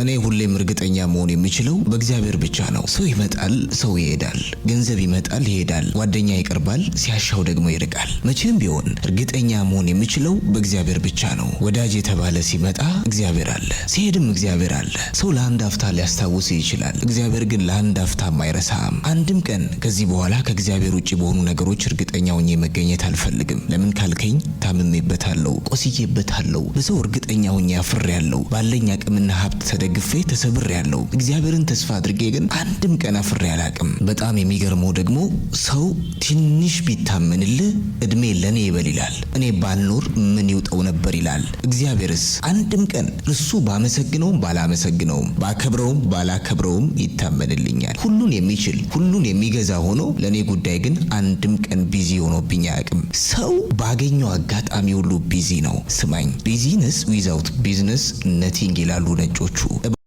እኔ ሁሌም እርግጠኛ መሆን የምችለው በእግዚአብሔር ብቻ ነው። ሰው ይመጣል፣ ሰው ይሄዳል። ገንዘብ ይመጣል፣ ይሄዳል። ጓደኛ ይቀርባል፣ ሲያሻው ደግሞ ይርቃል። መቼም ቢሆን እርግጠኛ መሆን የምችለው በእግዚአብሔር ብቻ ነው። ወዳጅ የተባለ ሲመጣ እግዚአብሔር አለ፣ ሲሄድም እግዚአብሔር አለ። ሰው ለአንድ አፍታ ሊያስታውስ ይችላል፣ እግዚአብሔር ግን ለአንድ አፍታም አይረሳም። አንድም ቀን ከዚህ በኋላ ከእግዚአብሔር ውጭ በሆኑ ነገሮች እርግጠኛ ሆኜ መገኘት አልፈልግም። ለምን ካልከኝ ታምሜበታለሁ፣ ቆስዬበታለሁ፣ በሰው እርግጠኛ ሆኜ አፍሬያለሁ። ባለኝ አቅምና ሀብት ተደግፌ ተሰብሬያለሁ። እግዚአብሔርን ተስፋ አድርጌ ግን አንድም ቀን አፍሬ አላቅም። በጣም የሚገርመው ደግሞ ሰው ትንሽ ቢታመንልህ እድሜ ለእኔ ይበል ይላል። እኔ ባልኖር ምን ይውጠው ነበር ይላል። እግዚአብሔርስ አንድም ቀን እርሱ ባመሰግነውም ባላመሰግነውም ባከብረውም ባላከብረውም ይታመንልኛል። ሁሉን የሚችል፣ ሁሉን የሚገዛ ሆኖ ለእኔ ጉዳይ ግን አንድም ቀን busy ሆኖብኝ አያውቅም። ሰው ባገኘው አጋጣሚ ሁሉ busy ነው። ስማኝ፣ busyness without business nothing ይላሉ ነጮቹ።